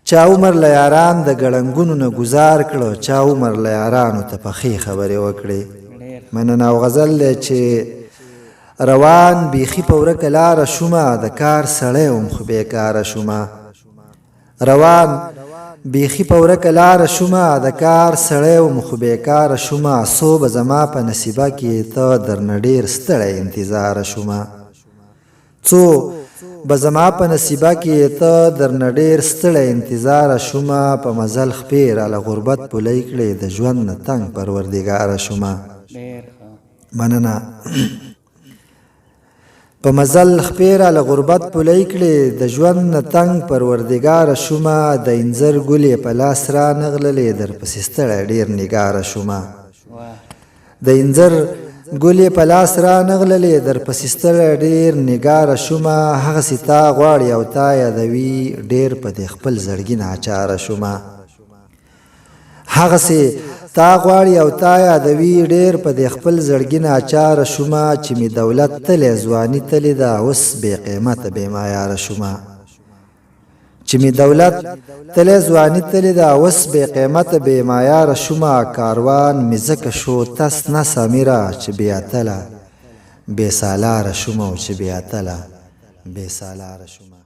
چا عمر له یاران د ګړنګونو نه ګوزار کړو، چا عمر له یارانو ته پخې خبرې وکړې. مننه. او غزل دی چې روان بیخي په ورکه لاره شومه، د کار سړی وم خو بېکاره شومه. روان بیخي په ورکه لاره شومه، د کار سړی وم خو بېکاره شومه، څو به زما په نصیبه کې ته درنه ډېر ستړی انتظاره شومه. څو به زما په نصیبه کې ته درنه ډېر ستړی انتظاره شومه، په مزل خپې راله غربت پولۍ کړې، د ژوند نه تنګ پروردګاره شومه. مننه. په مزل خپې راله غربت پولۍ کړې، د ژوند نه تنګ پروردګاره شومه، د انځر ګل یې په لاس را نغللې، درپسې ستړی ډېر نګاره شومه. د انځر ګل یې په لاس را نغللې، درپسې ستړی ډېر نګاره شومه، هغسې تا غواړي او تا یادوي، ډېر په دې خپل زړګي ناچاره شومه. هغسې تا غواړي او تا یادوي، ډېر په دې خپل زړګي ناچاره شومه، چې مې دولت تللی ځواني تللې ده، اوس بې قیمته بې معیاره شومه. چې مې دولت تللی ځواني تللې ده، اوس بې قیمته بې معیاره شومه، کاروان مې ځکه شو تس نس امیره، چې بې اتله بې سالاره شومه، او چې بې اتله بې سالاره شومه.